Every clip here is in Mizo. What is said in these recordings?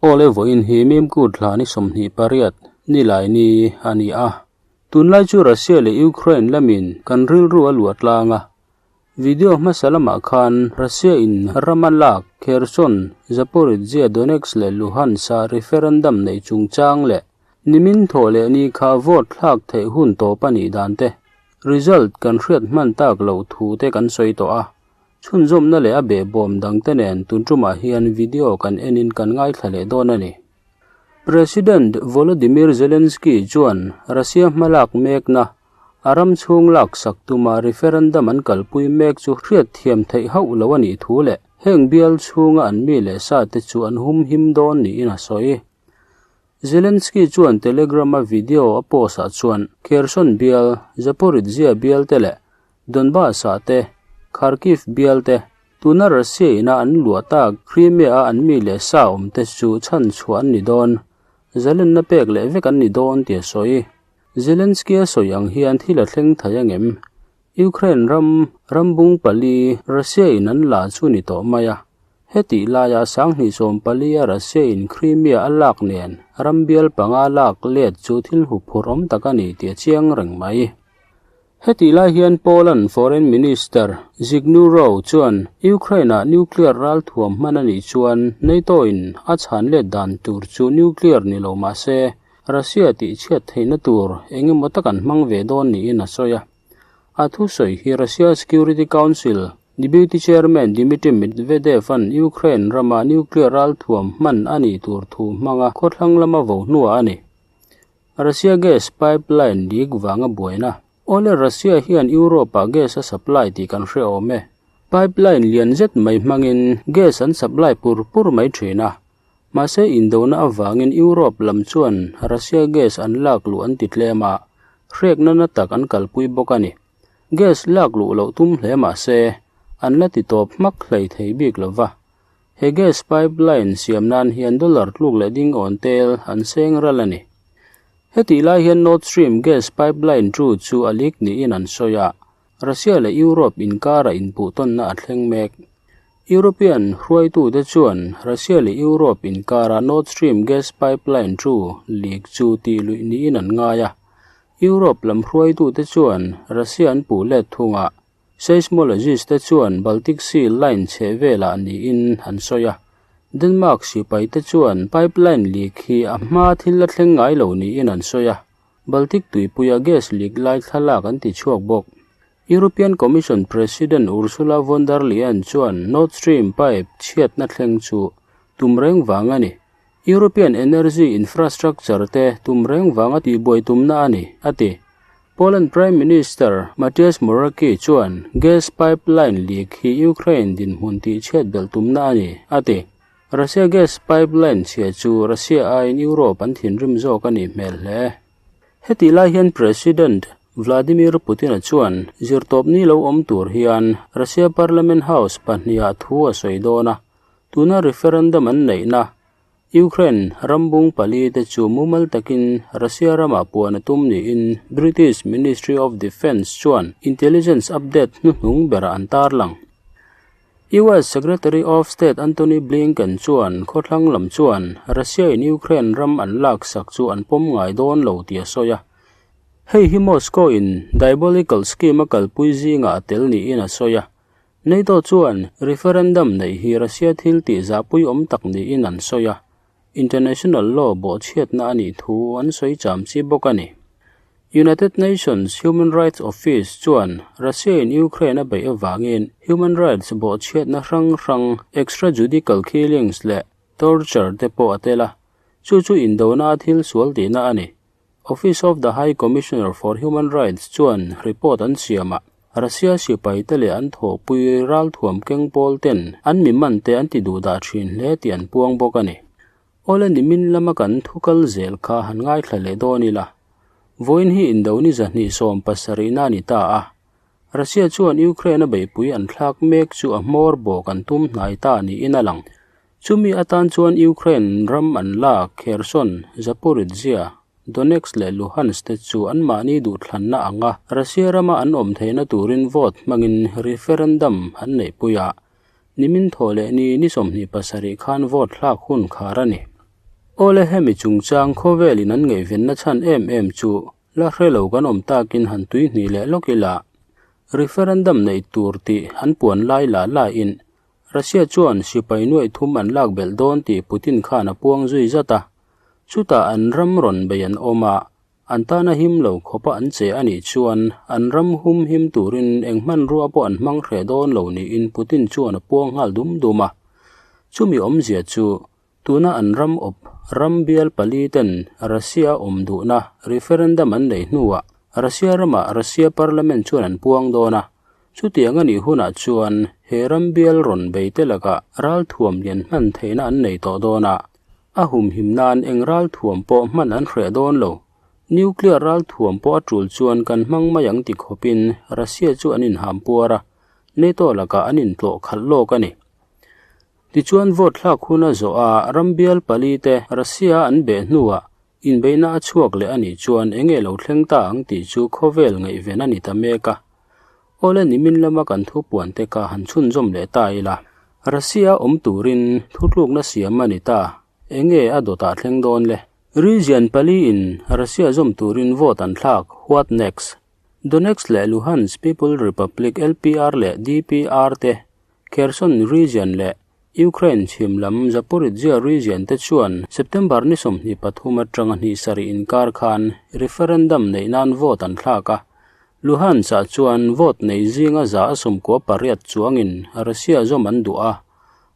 Awle vawiin hi Mimkut hla ni 28 nilai ni a ni a. Tunlai chu Russia leh Ukraine lamin kan rilru a luah tlang a. Video hmasa lamah khan Russia in ram a lak Kherson, Zaporizhzhia, Donetsk leh Luhansk a referendum neih chungchang leh nimin thawh leh ni kha vote thlak theih hun tawp a nih dan te, result kan hriat hman tak loh thu te kan sawi tawh a. Chhunzawmna leh a behbawm dangte nen tun tumah hian video kan enin kan ngaithla leh dawn a ni. President Volodymyr Zelensky chuan Russia hmalak mekna a ram chhung laksak tuma referendum an kalpui mek chu hriatthiam theih hauh lo a nih thu leh heng bial chhunga an mi leh sa te chu an humhim dawn niin a sawi. Zelensky chuan Telegram-a video a post-ah chuan Kherson bial, Zaporizhzhia bial te leh Donbas-ah te, Kharkiv bial te, tuna Russia ina an luah tak Crimea-a an mi leh sa awm te chu chhan chhuah an ni dawn, zalenna pek leh vek an ni dawn tih a sawi. Zelensky-a sawi ang hian thil a thleng thei ang em? Ukraine ram rambung pali Russia in an la chu ni tawh mai a. Hetih laia 2014-a Russia in Crimea a lak nen ram bial panga lak let chu thil huphurh awm tak a ni tih a chiang reng mai. Hetih lai hian Poland Foreign Minister Zbigniew Rau chuan Ukraine-ah nuclear ralthuam hman a nih chuan NATO-in a chhan let dan tur chu nuclear ni lo mah se Russia tihchhiat theihna tur eng emaw tak an hmang ve dawn niin a sawi a. A thusawi hi Russia Security Council Deputy Chairman Dmitry Medvedev-a'n Ukraine rama nuclear ralthuam hman a nih tur thu hmanga khawthlang lama vo hnuah a ni. Russia gas pipeline leak vanga buaina. Awle Russia hian Europe-ah gas a supply tih kan hre awm e. Pipeline lian zet mai hmangin gas an supply pur pur mai thin a. Mahse indona avangin Europe lam chuan Russia gas an lak luh an ti tlem a, hrekna na tak an kalpui bawk a ni. Gas lak luh loh tum hle mahse an la ti tawp hmak hlei thei bik lova. He gas pipeline siam nan hian dollar tluk leh ding awn tel an seng ral a ni. Hetih lai hian Nord Stream gas pipeline chu chu a leak niin an sawi a, Russia leh Europe inkara inpuhtawnna a thleng mek. European hruaitute chuan Russia leh Europe inkara Nord Stream gas pipeline chu leak chu tih luih niin an ngai a, Europe lam hruaitute chuan Russia an puh let thung a. Seismologist te chuan Baltic Sea line chheh velah niin an sawi a. Denmark sipai te chuan pipeline leak hi a hma thil a thleng ngai lo niin an sawi a. Baltic tuipuia gas leak lai thlalak an ti chhuak bawk. European Commission President Ursula von der Leyen chuan Nord Stream pipe chhiatna thleng chu tum reng vang a ni. European energy infrastructure te tum reng vanga tihbuai tumna a ni, a ti. Poland Prime Minister Mateusz Morawiecki chuan gas pipeline leak hi Ukraine dinhmun tihchhiat belh tumna a ni, a ti. Russia gas pipeline chhia chu Russia aiin Europe an thinrim zawk a nih hmel hle. Hetih lai hian President Vladimir Putin-a chuan zirtawpni lo awm tur hian Russia Parliament House pahniha thu a sawi dawn a, tuna referendum an neihna Ukraine rambung pali te chu mumal takin Russia ramah puan a tum niin British Ministry of Defence chuan intelligence update hnuhnung berah an tarlang. US Secretary of State Antony Blinken chuan khawthlang lam chuan Russia in Ukraine ram an laksak chu an pawm ngai dawn lo tih a sawi a. Hei hi Moscow in diabolical scheme a kalpui zingah a tel niin a sawi a. NATO chuan referendum neih hi Russia thil tih zahpui awm tak niin an sawi a, international law bawhchhiatna a nih thu an sawi cham chi bawk a ni. United Nations Human Rights Office chuan Russia in Ukraine a beih avangin human rights bawhchhiatna hrang hrang extrajudicial killings leh torture te pawh a tel a, chu chu indona a thil sual tihna a ni. Office of the High Commissioner for Human Rights chuan report an siam a, Russia sipai te leh an thawhpui ralthuam keng pawl ten an mi man te an ti duh dah thin hle tih an puang bawk a ni. Awle nimin lama kan thu kal zel kha han ngaithla leh dawn ila. Vawiin hi Indoni 270 na a ni ta a, Russia chuan Ukraine a beihpui an thlak mek chu a hmawr bawk an tum hnai ta niin a lang. Chumi atan chuan Ukraine ram an lak Kherson, Zaporizhzhia, Donetsk leh Luhansk te chu anmahni duhthlanna anga Russia rama an awm theihna turin vote hmangin referendum an neihpui a, nimin thawh leh ni ni 27 khan vote thlak hun khar a ni. Awle hemi chungchang khawvelin an ngaihvenna chhan em em chu la hre lo kan awm takin han tui hnih leh lawk ila. Referendum neih tur tih an puan lai la laiin Russia chuan sipai nuaih thum an lak belh dawn tih Putin khan a puang zui zat a. Chutah an ram rawn bei an awm a, An tana him lo khawpa an che a nih chuan an ram hum him turin eng hmanrua pawh an hmang hreh dawn lo niin Putin chuan a puang nghal dum dum a. Chumi awmzia chu tuna an ram awp ram bial pali ten Russia awm duhna referendum an neih hnuah Russia ramah Russia parliament chuan an puang dawn a. Chutiang a nih hunah chuan he ram bial rawn bei te lakah ralthuam lian hman theihna an nei tawh dawn a. A humhim nan eng ralthuam pawh hman an hreh dawn lo. Nuclear ralthuam pawh a tul chuan kan hmang mai ang ti khawpin Russia chu an inham puar a, NATO lakah an intlawh khalh lawk a ni. Tichuan vote thlak hun a zawh a, ram bial pali te Russia an beh hnuah inbeihna a chhuak leh a nih chuan enge lo thleng ta ang tih chu khawvel ngaihven a ni ta mek a. Awle nimin lama kan thupuan te kha han chhunzawm leh ta ila. Russia awm turin thutlukna siam a ni ta, enge a dawtah thleng dawn le? Region pali in Russia zawm turin vote an thlak, what next? Donetsk leh Luhansk People Republic LPR leh DPR te, Kherson region leh Ukraine chhim lam Zaporizhzhia region te chuan September ni 23 atanga hnih sarih inkar khan referendum neih nan vote an thlak a. Luhansk-ah chuan vote nei zinga 98 chuangin Russia zawm an duh a,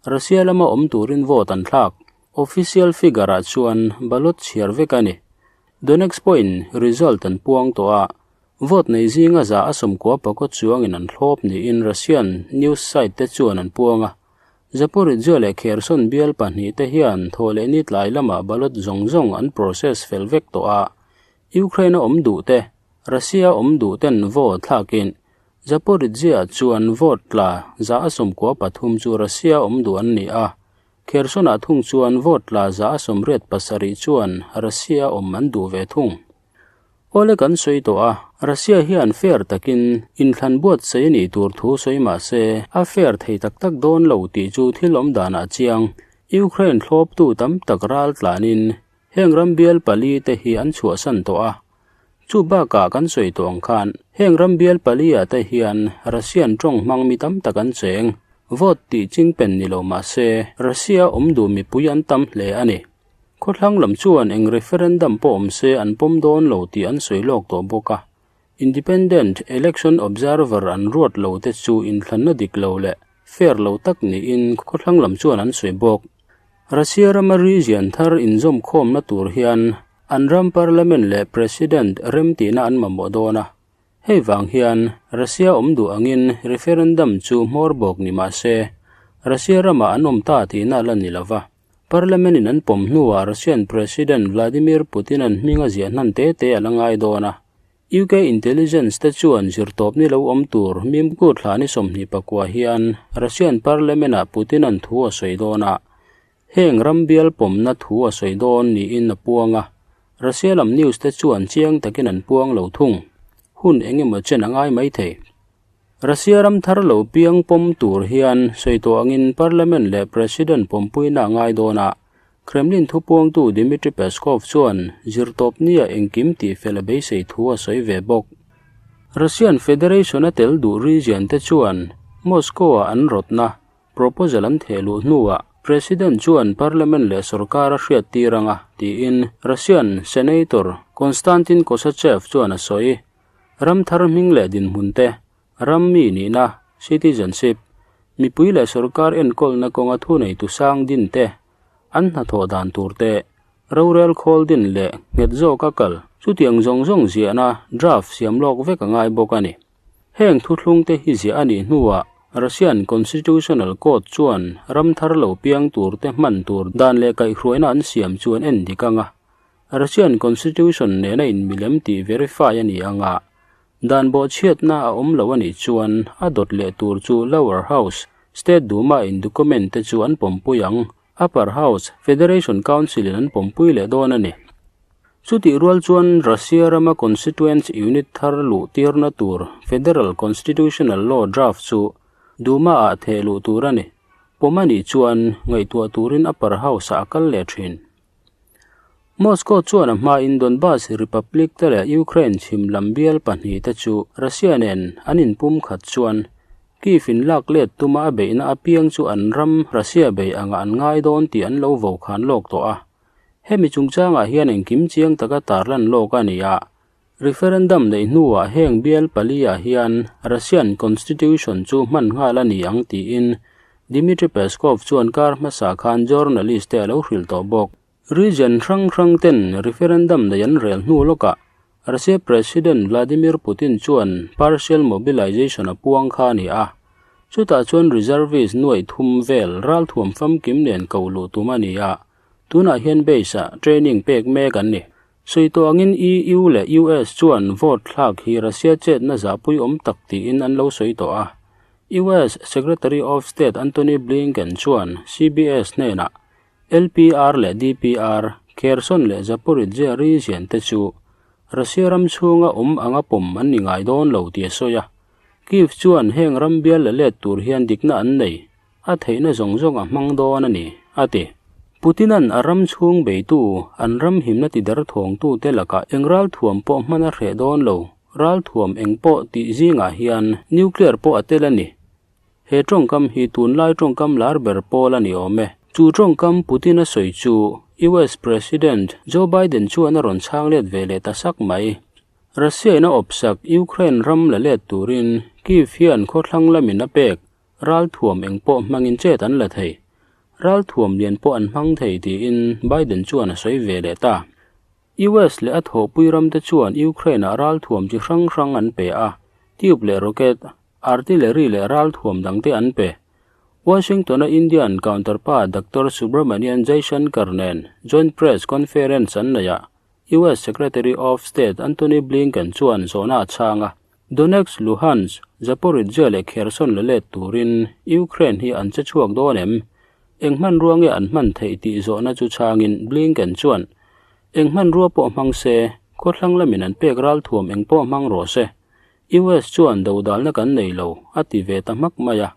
Russia lama awm turin vote an thlak. Official figure-ah chuan ballot chhiar vek a ni. Donetsk pawhin result an puang tawh a, Vote nei zinga 90 chuangin an thlawp niin Russian news site te chuan an puang a. Zaporizhzhia leh Kherson bial pahnihte hian thawhlehni tlai lamah ballot zawng zawng an process fel vek tawh a. Ukraine-a awm duh te, Russia awm duh ten vote thlakin Zaporizhzhia chuan vote tla 93 chu Russia awm duh an ni a. Kherson-ah thung chuan vote tla 87 chuan Russia awm an duh ve thung. Awle kan sawi tawh a, Russia hian fair takin inthlan buatsaih a nih tur thu sawi mah se a fair thei tak tak dawn lo tih chu thil awm danah a chiang. Ukraine thlawptu tam tak ral tlanin heng ram bial pali te hi an chhuahsan tawh a. Chu bakah kan sawi tawh ang khan heng ram bial pali ah te hian Russian tawng hmang mi tam tak an cheng. Vote tih chingpen ni lo mah se Russia awm duh mipui an tam hle a ni. Khawthlang lam chuan eng referendum pawh awm se an pawm dawn lo tih an sawi lawk tawh bawk a. Independent Election Observer an ruat lo te chu inthlanna dik lo leh fair lo tak niin khawthlang lam chuan an sawi bawk. Russia rama region thar inzawmkhawmna tur hian an ram parliament leh president remtihna an mamawh dawn a. Hei vang hian Russia awm duh angin referendum chu hmawr bawk ni mah se Russia ramah an awm ta tihna la ni lo va. Parliament in an pawm hnuah Russian President Vladimir Putin-a'n hming a ziah hnan te te a la ngai dawn a. UK intelligence te chuan zirtawpni lo awm tur mimku thla ni 29 hian Russian Parliament-ah Putin-a'n thu a sawi dawn a, heng ram bial pawmna thu a sawi dawn niin a puang a. Russia lam news te chuan chiang takin an puang lo thung. Hun eng emaw chen a ngai mai thei. Russia ram thar lo piang pawm tur hian sawi tawh angin Parliament leh President pawmpuina a ngai dawn a, Kremlin thupuangtu Dmitry Peskov chuan zirtawpnia engkim tihfel a beisei thu a sawi ve bawk. Russian Federation a tel duh region te chuan Moscow-ah an rawtna proposal an theh luh hnuah President chuan Parliament leh sorkar a hriattir ang a, tiin Russian Senator Konstantin Kosachev chuan a sawi. Ram thar hming leh dinhmun te, ram mi nihna, citizenship, mipui leh sorkar enkawlna kawnga thuneitu sang din te, an hnathawh dan tur te, rorel khawl din leh nghet zawka kal chutiang zawng zawng ziahna draft siam lawk vek a ngai bawk a ni. Heng thuthlung te hi ziah a nih hnuah Russian Constitutional Court chuan ram thar lo piang tur te hman tur dan leh kaihhruaina an siam chu an en dik ang a. Russian Constitution nena inmilem tih verify a ni ang a, dan bawhchhiatna a awm lo a nih chuan a dawt leh tur chu Lower House, State Duma in document te chu an pawmpui ang, Upper House, Federation Council in an pawmpui leh dawn a ni. Chutih rual chuan Russia rama Constituent Unit thar luh tirna tur Federal Constitutional Law draft chu Duma ah theh luh tur a ni. Pawm a nih chuan ngaihtuah turin Upper House ah a kal leh thin. Moscow chuan a hmain Donbas Republic te leh Ukraine chhim lam bial pahnihte chu Russia nen an inpumkhat chuan Kyiv in lak let tuma a beihna apiang chu an ram Russia bei anga an ngai dawn tih an lo vokhan lawk tawh a. Hemi chungchangah hian engkim chiang taka tarlan lawk a ni a. Referendum neih hnuah heng bial pali-ah hian Russian Constitution chu hman nghal a ni ang tiin Dmitry Peskov chuan kar hmasa khan journalist te a lo hrilh tawh bawk. Region hrang hrang ten referendum nei an rel hnu lawkah Russia President Vladimir Putin chuan partial mobilization a puang kha a ni a. Chutah chuan reservist nuaih thum vel ralthuam famkim nen ko luh tum a ni a, tunah hian base-ah training pek mek an ni. Sawi tawh angin EU leh US chuan vote thlak hi Russia chetna zahpui awm tak tiin an lo sawi tawh a. US Secretary of State Antony Blinken chuan CBS hnenah LPR leh DPR, Kherson leh Zaporizhzhia region te chu Russia ram chhunga awm anga pawm an ni ngai dawn lo tih a sawi a. Kyiv chuan heng ram bial la let tur hian dikna an nei. A theihna zawng zawng a hmang dawn a ni, a ti. Putin-a'n a ram chhung beitu, an ram himna tidar thawngtute lakah eng ralthuam pawh hman a hreh dawn lo, ralthuam eng pawh tih zingah hian nuclear pawh a tel a ni. He tawngkam hi tunlai tawngkam lar ber pawl a ni awm e. Chu tawngkam Putin-a sawi chu US President Joe Biden chuan a rawn chhang let ve leh ta sak mai. Russia-in a awpsak Ukraine ram la let turin Kyiv hian khawthlang lamin a pek Ralthuam eng pawh hmangin chet an la thei. Ralthuam lian pawh an hmang thei tiin Biden chuan a sawi ve leh ta. US leh a thawhpui ramte chuan Ukraine-ah ralthuam chi hrang hrang an pe a, tube leh rocket, artillery leh ralthuam dangte an pe. Washington-a Indian counterpart Doctor Subrahmanyan Jaishankar nen joint press conference an neihah US Secretary of State Antony Blinken chuan zawhna a chhang a. Donetsk, Luhansk, Zaporizhzhia leh Kherson la let turin Ukraine hi an che chhuak dawn em? Eng hmanrua nge an hman theih tih zawhna chu chhangin Blinken chuan, Eng hmanrua pawh hmang se, khawthlang lamin an pek ralthuam eng pawh hmang rawh se. US chuan dodalna kan nei lo, a ti ve ta hmak mai a.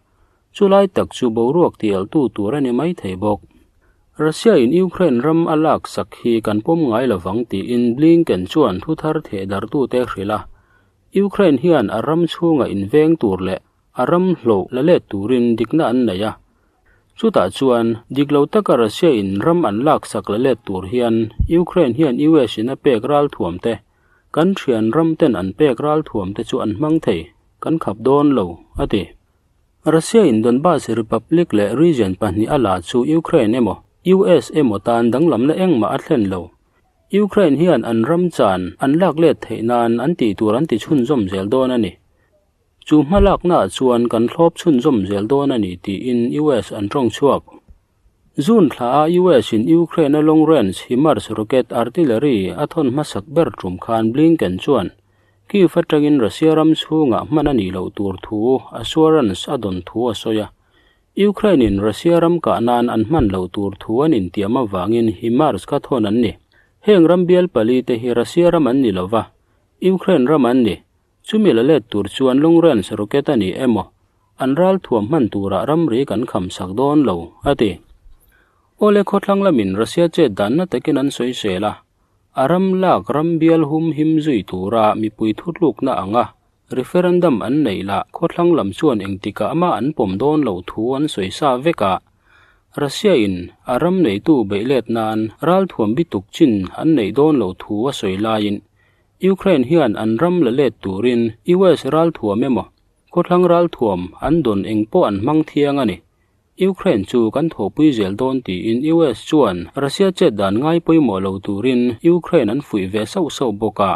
Chulai tak chu boruak tialtu tur a ni mai thei bawk. Russia-in Ukraine ram a lak sak hi kan pawm ngai lovang tiin Blinken chuan thu thar thehdartute hrilh a. Ukraine hian a ram chhunga inveng tur leh a ram hlawh la let turin dikna an nei a. Chutah chuan dik lo taka Russia-in ram an lak sak la let tur hian Ukraine hian US-in a pek ralthuam te, kan thian ram ten an pek ralthuam te chu an hmang thei, kan khap dawn lo, a ti. Russia-in Donbas Republic leh region pahnih a la chu Ukraine emaw, US emaw tan danglamna engmah a thlen lo. Ukraine hian an ram chan an lak let theih nan an tih tur an ti chhunzawm zel dawn a ni. Chu hmalaknaah chuan kan thlawp chhunzawm zel dawn a ni tiin US an tawng chhuak. June thla a US in Ukraine a long range HIMARS rocket artillery a thawn hmasak ber tum khan Blinken chuan Kyiv atangin Russia ram chhungah hman a nih loh tur thu assurance a dawn thu a sawi a. Ukraine in Russia ram kah nan an hman loh tur thu an intiam avangin HIMARS kha thawn an ni. Heng ram bial pali te hi Russia ram an ni lova, Ukraine ram an ni. Chumi la let tur chuan long range rocket a ni emaw, an ralthuam hman turah ramri kan kham sak dawn lo, a ti. Awle khawthlang lamin Russia chet danna takin an sawisel a, a ram lak ram bial hum him zui tura mipui thutlukna anga referendum an neih lah khawthlang lam chuan engtikah mah an pawm dawn loh thu an sawi sa vek a, Russia in a ram neitu beih let nan ralthuam bituk chin an neih dawn loh thu a sawi laiin Ukraine hian an ram la let turin US ralthuam emaw, khawthlang ralthuam an dawn eng pawh an hmang thiang a ni. Ukraine chu kan thawhpui zel dawn tiin US chuan Russia chet dan ngai pawimawh lo turin Ukraine an fuih ve sauh sauh bawk a.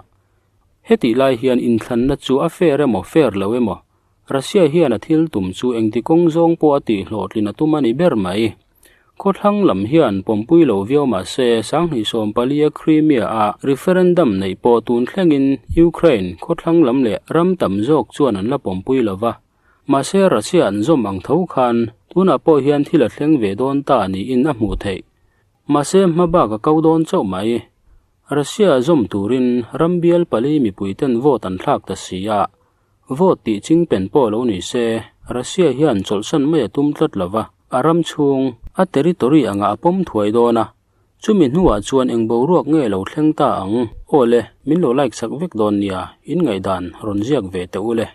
Hetih lai hian inthlanna chu a fair emaw fair lo emaw, Russia hian a thil tum chu engti kawng zawng pawh a tih hlawhtlin a tum a ni ber mai. Khawthlang lam hian pawmpui lo viau mah se, 2014 Crimea a referendum neih pawh tun thlengin Ukraine khawthlang lam leh ram tam zawk chuan an la pawmpui lo va. Mahse Russia an zawm ang tho khan tunah pawh hian thil a thleng ve dawn ta niin a hmuh theih. Mahse hmabak a ko dawn chauh mai. Russia zawm turin ram bial pali mipuiten vote an thlak ta si a, Vote tih chingpen pawh lo ni se, Russia hian chawlhsan mai a tum tlat lo va, a ram chhung, a territory angah a pawm thuai dawn a. Chumi hnuah chuan eng boruak nge lo thleng ta ang? Aw le, min lo like sak vek dawn nia, in ngaihdan rawn ziak ve teh u le.